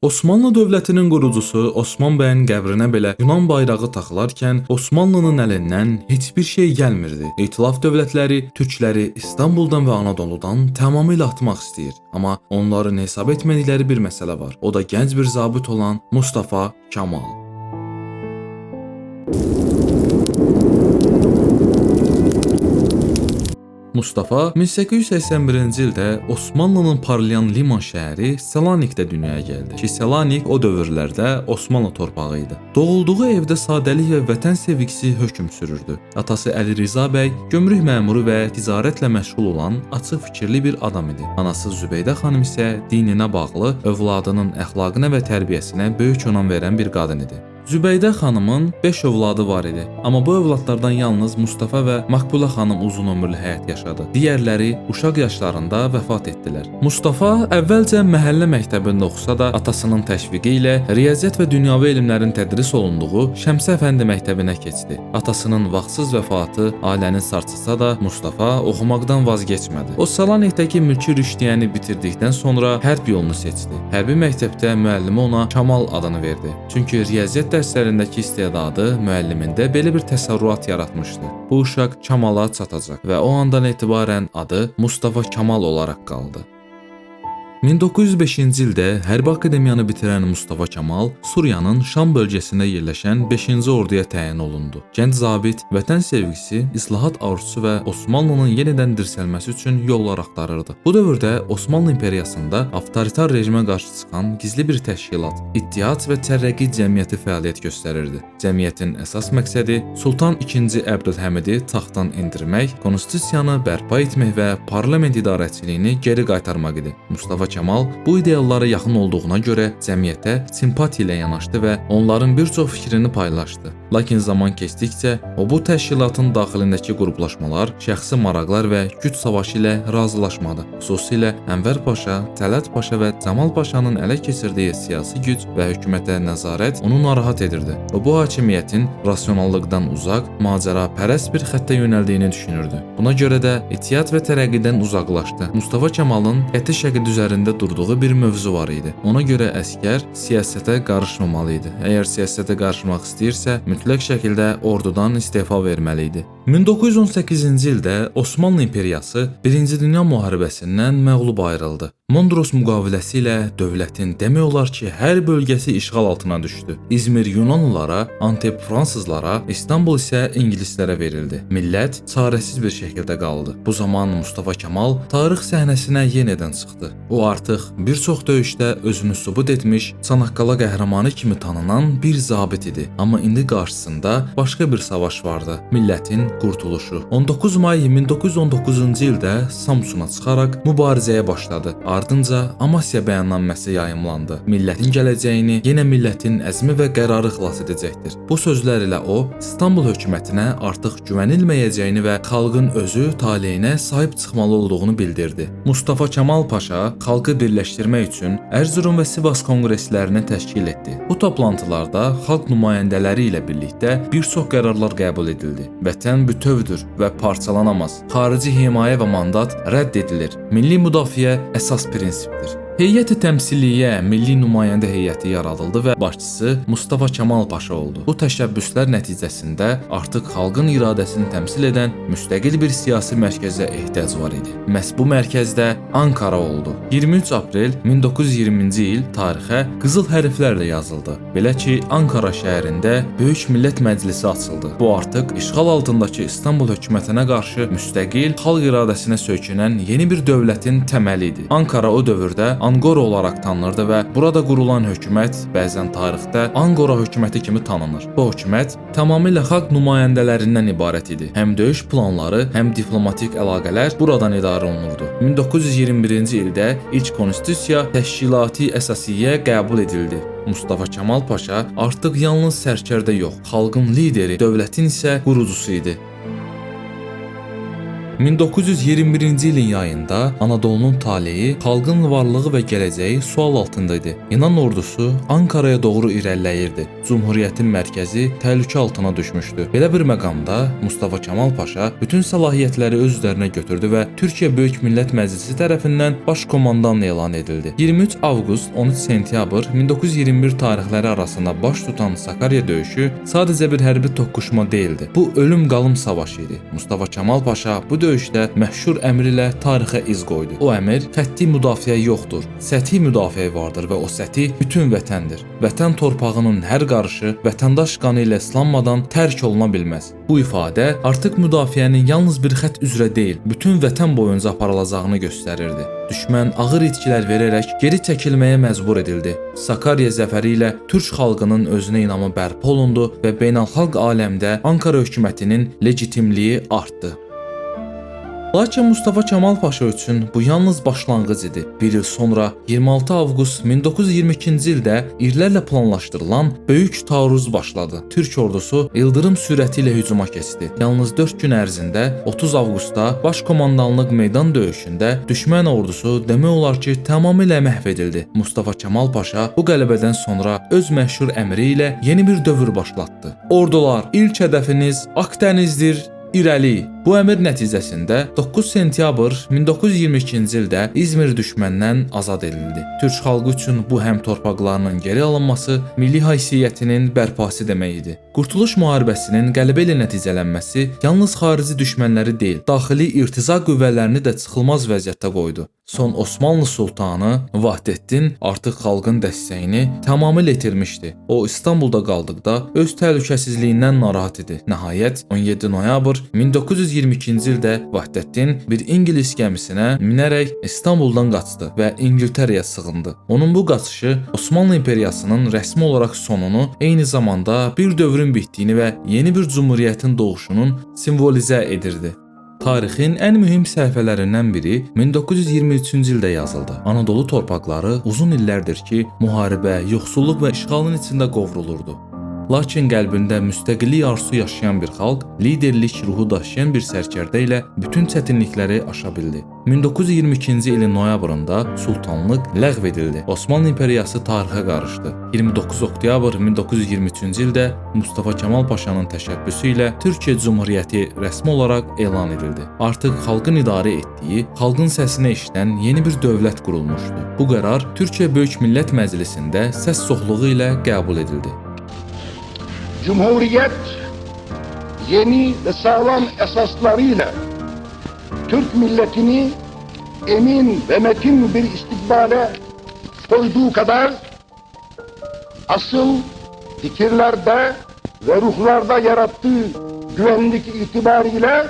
Osmanlı dövlətinin qurucusu Osman bəyin qəbrinə belə Yunan bayrağı taxılarkən Osmanlının əlindən heç bir şey gəlmirdi. İtilaf dövlətləri türkləri İstanbuldan və Anadoludan tamamilə atmaq istəyir. Amma onların hesab etmədikləri bir məsələ var. O da gənc bir zabit olan Mustafa Kamal. Mustafa 1881-ci ildə Osmanlının parlayan liman şəhəri Selanikdə dünyaya gəldi ki, Selanik o dövrlərdə Osmanlı torpağı idi. Doğulduğu evdə sadəlik və vətən sevgisi hökm sürürdü. Atası Əli Rza bəy gömrük məmuru və ticarətlə məşğul olan açıq fikirli bir adam idi. Anası Zübeydə xanım isə dininə bağlı, övladının əxlaqına və tərbiyəsinə böyük önəm verən bir qadın idi. Zübeydə xanımın 5 övladı var idi. Amma bu övladlardan yalnız Mustafa və Makbula xanım uzun ömürlü həyat yaşadı. Digərləri uşaq yaşlarında vəfat etdilər. Mustafa əvvəlcə məhəllə məktəbində oxusa da, atasının təşviqi ilə riyaziyyat və dünyavi elmlərin tədris olunduğu Şəmsi Əfəndi məktəbinə keçdi. Atasının vaxtsız vəfatı ailəni sarsıtsa da, Mustafa oxumaqdan vaz keçmədi. O Selanikdəki mülki rüşdiyyəni bitirdikdən sonra hərb yolunu seçdi. Hərbi məktəbdə müəllimi ona Kamal adını verdi. Çünki riyaziyyat dərslərindəki istedadı müəllimində belə bir təsərrüat yaratmışdı. Bu uşaq Kamala çatacaq və o andan etibarən adı Mustafa Kamal olaraq qaldı. 1905-ci ildə hərbi akademiyanı bitirən Mustafa Kamal Suriyanın Şam bölgəsində yerləşən 5-ci orduya təyin olundu. Gənc zabit vətən sevgisi, islahat arzusu və Osmanlının yenidən dirçəlməsi üçün yollar axtarırdı. Bu dövrdə Osmanlı imperiyasında avtoritar rejimə qarşı çıxan gizli bir təşkilat, İttihat və Tərəqqi Cəmiyyəti fəaliyyət göstərirdi. Cəmiyyətin əsas məqsədi Sultan II Əbdülhəmidi taxtdan endirmək, konstitusiyanı bərpa etmək və parlament idarəçiliyini geri qaytarmaq idi. Mustafa Kamal bu ideallara yaxın olduğuna görə cəmiyyətə simpatiya ilə yanaşdı və onların bir çox fikrini paylaşdı. Lakin zaman keçdikcə o bu təşkilatın daxilindəki qruplaşmalar, şəxsi maraqlar və güc savaşı ilə razılaşmadı. Xüsusilə Ənvər Paşa, Tələt Paşa və Camal Paşanın ələ keçirdiyi siyasi güc və hökumətə nəzarət onu narahat edirdi. O bu hakimiyyətin rasionallıqdan uzaq, macərapərəst bir xəttə yönəldiyini düşünürdü. Buna görə də İttihat və Tərəqqidən uzaqlaşdı. Mustafa Kamalın qəti şəkildə üzərində durduğu bir mövzu var idi. Ona görə əskər siyasətə qarışmamalı idi. Əgər siyasətə qarışmaq istəyirsə, mütləq şəkildə ordudan istefa verməli idi. 1918-ci ildə Osmanlı İmperiyası 1-ci Dünya Müharibəsindən məğlub ayrıldı. Mondros müqaviləsi ilə dövlətin demək olar ki, hər bölgəsi işğal altına düşdü. İzmir Yunanlılara, Antep Fransızlara, İstanbul isə ingilislərə verildi. Millət çarəsiz bir şəkildə qaldı. Bu zaman Mustafa Kamal tarix səhnəsinə yenidən çıxdı. O artıq bir çox döyüşdə özünü sübut etmiş, Çanaqqala qəhrəmanı kimi tanınan bir zabit idi. Amma indi qarşısında başqa bir savaş vardı. Millətin qurtuluşu. 19 may 1919-cu ildə Samsuna çıxaraq mübarizəyə başladı. Ardınca Amasya bəyannaməsi yayımlandı. Millətin gələcəyini yenə millətin əzmi və qərarı xilas edəcəkdir. Bu sözlər ilə o, İstanbul hökumətinə artıq güvənilməyəcəyini və xalqın özü taleyinə sahib çıxmalı olduğunu bildirdi. Mustafa Kamal Paşa xalqı birləşdirmək üçün Erzurum və Sivas konqreslərini təşkil etdi. Bu toplantılarda xalq nümayəndələri ilə birlikdə bir çox qərarlar qəbul edildi. Vətən bütövdür və parçalanamaz. Xarici himayə və mandat rədd edilir. Milli müdafiə əsas prinsipdir. Heyət-i Təmsiliyyə Milli Nümayəndə Heyəti yaradıldı və başçısı Mustafa Kamal Paşa oldu. Bu təşəbbüslər nəticəsində artıq xalqın iradəsini təmsil edən müstəqil bir siyasi mərkəzə ehtiyac var idi. Məhz bu mərkəzdə Ankara oldu. 23 aprel 1920-ci il tarixə qızıl hərflərlə yazıldı. Belə ki, Ankara şəhərində Böyük Millət Məclisi açıldı. Bu artıq işğal altındakı İstanbul hökumətinə qarşı müstəqil, xalq iradəsinə söykənən yeni bir dövlətin təməli idi. Ankara o dövrdə Angora olaraq tanınırdı və burada qurulan hökumət bəzən tarixdə Angora hökuməti kimi tanınır. Bu hökumət tamamilə xalq nümayəndələrindən ibarət idi. Həm döyüş planları, həm diplomatik əlaqələr buradan idarə olunurdu. 1921-ci ildə ilk konstitusiya Təşkilati Əsasiyyə qəbul edildi. Mustafa Kamal Paşa artıq yalnız sərkərdə yox, xalqın lideri, dövlətin isə qurucusu idi. 1921-ci ilin yayında Anadolunun taleyi, xalqın varlığı və gələcəyi sual altında idi. Yunan ordusu Ankaraya doğru irəliləyirdi. Cumhuriyyətin mərkəzi təhlükə altına düşmüşdü. Belə bir məqamda Mustafa Kemal Paşa bütün səlahiyyətləri öz üzərinə götürdü və Türkiyə Böyük Millət Məclisi tərəfindən baş komandan elan edildi. 23 avqust 13 sentyabr 1921 tarixləri arasında baş tutan Sakarya döyüşü sadəcə bir hərbi toqquşma deyildi. Bu ölüm qalım savaşı idi. Mustafa Kemal Paşa bu döyüşdə məşhur əmr ilə tarixə iz qoydu. O əmr xətti müdafiə yoxdur, səthi müdafiə vardır və o səthi bütün vətəndir. Vətən torpağının hər qarışı vətəndaş qanı ilə islanmadan tərk oluna bilməz. Bu ifadə artıq müdafiənin yalnız bir xətt üzrə deyil, bütün vətən boyunca aparılacağını göstərirdi. Düşmən ağır itkilər verərək geri çəkilməyə məcbur edildi. Sakarya zəfəri ilə türk xalqının özünə inamı bərpa olundu və beynəlxalq aləmdə Ankara hökumətinin legitimliyi artdı. Lakin Mustafa Kemal Paşa üçün bu yalnız başlanğıc idi. Bir il sonra 26 avqust 1922-ci ildə illərlə planlaşdırılan böyük taarruz başladı. Türk ordusu ildırım sürəti ilə hücuma keçdi. Yalnız 4 gün ərzində 30 avqustda Baş Komandanlıq meydan döyüşündə düşmən ordusu demək olar ki, tamamilə məhv edildi. Mustafa Kemal Paşa bu qələbədən sonra öz məşhur əmri ilə yeni bir dövr başlatdı. Ordular, ilk hədəfiniz Akdənizdir, İrəli. Bu əmr nəticəsində 9 sentyabr 1922-ci ildə İzmir düşməndən azad edildi. Türk xalqı üçün bu həm torpaqlarının geri alınması, milli haysiyyətinin bərpası demək idi. Qurtuluş müharibəsinin qələbə ilə nəticələnməsi yalnız xarici düşmənləri deyil, daxili irtiza qüvvələrini də çıxılmaz vəziyyətdə qoydu. Son Osmanlı sultanı Vahdettin artıq xalqın dəstəyini tamamilə itirmişdi. O İstanbulda qaldıqda öz təhlükəsizliyindən narahat idi. Nəhayət 17 noyabr 1922-ci ildə Vahdettin bir İngilis gəmisinə minərək İstanbuldan qaçdı və İngiltərəyə sığındı. Onun bu qaçışı Osmanlı İmperiyasının rəsmi olaraq sonunu, eyni zamanda bir dövrün bitdiyini və yeni bir cumhuriyyətin doğuşunun simvolizə edirdi. Tarixin ən mühüm səhifələrindən biri 1923-cü ildə yazıldı. Anadolu torpaqları uzun illərdir ki, müharibə, yoxsulluq və işğalın içində qovrulurdu. Lakin qəlbində müstəqillik arzusu yaşayan bir xalq, liderlik ruhu daşıyan bir sərkərdə ilə bütün çətinlikləri aşa bildi. 1922-ci ilin noyabrında sultanlıq ləğv edildi. Osmanlı İmperiyası tarixə qarışdı. 29 oktyabr 1923-cü ildə Mustafa Kemal Paşanın təşəbbüsü ilə Türkiyə Cumhuriyyəti rəsmi olaraq elan edildi. Artıq xalqın idarə etdiyi, xalqın səsini eşidən yeni bir dövlət qurulmuşdu. Bu qərar Türkiyə Böyük Millət Məclisində səs çoxluğu ilə qəbul edildi. Cumhuriyet yeni ve sağlam esaslarıyla Türk milletini emin ve metin bir istikbale koyduğu kadar asıl fikirlerde ve ruhlarda yarattığı güvenlik itibariyle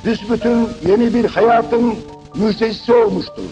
büsbütün yeni bir hayatın müjdecisi olmuştur.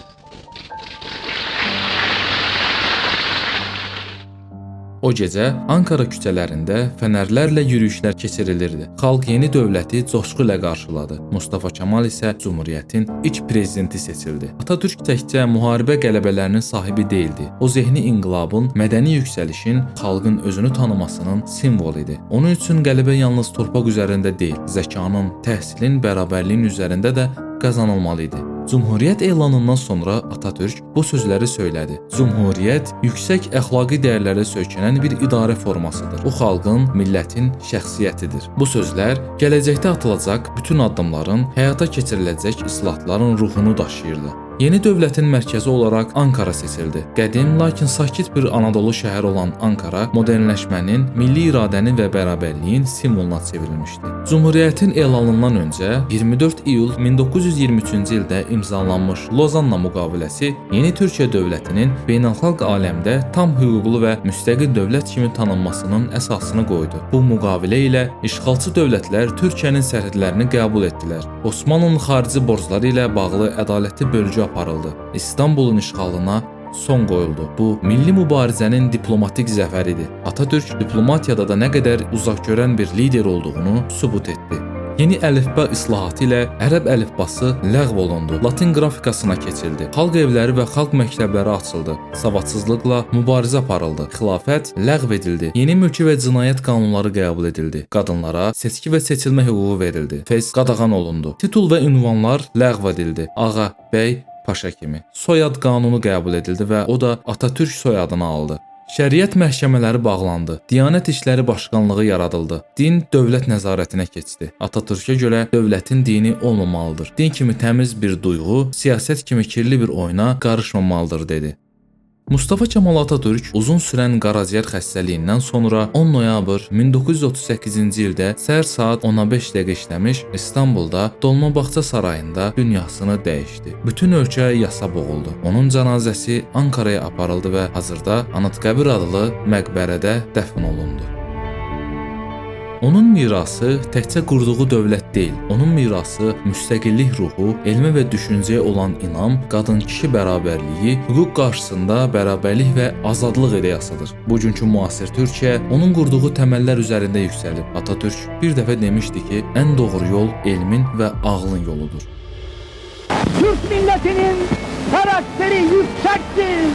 O gecə Ankara küçələrində fənərlərlə yürüyüşlər keçirilirdi. Xalq yeni dövləti coşqu ilə qarşıladı. Mustafa Kemal isə Cumhuriyyətin ilk prezidenti seçildi. Atatürk təkcə müharibə qələbələrinin sahibi deyildi. O zehni inqilabın, mədəni yüksəlişin, xalqın özünü tanımasının simvolu idi. Onun üçün qələbə yalnız torpaq üzərində deyil, zəkanın, təhsilin, bərabərliyin üzərində də qazanılmalı idi. Cumhuriyyət elanından sonra Atatürk bu sözləri söylədi. Cumhuriyyət yüksək əxlaqi dəyərlərə söykənən bir idarə formasıdır. O xalqın, millətin şəxsiyyətidir. Bu sözlər gələcəkdə atılacaq bütün addımların, həyata keçiriləcək islahatların ruhunu daşıyırdı. Yeni dövlətin mərkəzi olaraq Ankara seçildi. Qədim, lakin sakit bir Anadolu şəhəri olan Ankara modernləşmənin, milli iradənin və bərabərliyin simvoluna çevrilmişdi. Cumhuriyyətin elanından öncə 24 iyul 1923-cü ildə imzalanmış Lozanna müqaviləsi yeni Türkiyə dövlətinin beynəlxalq aləmdə tam hüquqlu və müstəqil dövlət kimi tanınmasının əsasını qoydu. Bu müqavilə ilə işğalçı dövlətlər Türkiyənin sərhədlərini qəbul etdilər. Osmanlının xarici borcları ilə bağlı ədalətli bölgü aparıldı. İstanbulun işğalına son qoyuldu. Bu milli mübarizənin diplomatik zəfəridir. Atatürk diplomatiyada da nə qədər uzaqgörən bir lider olduğunu sübut etdi. Yeni əlifba islahatı ilə ərəb əlifbası ləğv olundu. Latin qrafikasına keçildi. Xalq evləri və xalq məktəbləri açıldı. Savadsızlıqla mübarizə aparıldı. Xilafət ləğv edildi. Yeni mülki və cinayət qanunları qəbul edildi. Qadınlara seçki və seçilmə hüququ verildi. Fes qadağan olundu. Titul və ünvanlar ləğv edildi. Ağa, bəy, paşa kimi. Soyad qanunu qəbul edildi və o da Atatürk soyadını aldı. Şəriət məhkəmələri bağlandı. Diyanət İşləri Başqanlığı yaradıldı. Din dövlət nəzarətinə keçdi. Atatürkə görə dövlətin dini olmamalıdır. Din kimi təmiz bir duyğu, siyasət kimi kirli bir oyuna qarışmamalıdır dedi. Mustafa Kemal Atatürk uzun sürən qaraciyər xəstəliyindən sonra 10 noyabr 1938-ci ildə səhər saat 10-a 5 dəqiqə işləmiş İstanbulda Dolmabahçe sarayında dünyasını dəyişdi. Bütün ölkə yasa boğuldu. Onun cənazəsi Ankaraya aparıldı və hazırda Anıtkabir adlı məqbərədə dəfn olundu. Onun mirası təkcə qurduğu dövlət deyil, onun mirası müstəqillik ruhu, elmə və düşüncəyə olan inam, qadın-kişi bərabərliyi, hüquq qarşısında bərabərlik və azadlıq ideyasıdır. Bugünkü müasir Türkiyə onun qurduğu təməllər üzərində yüksəlib. Atatürk bir dəfə demişdi ki, ən doğru yol elmin və ağlın yoludur. Türk milletinin karakteri yüksektir.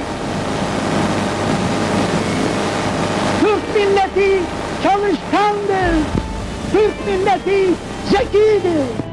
Türk milleti çalışkandır. Türk milleti zekidir.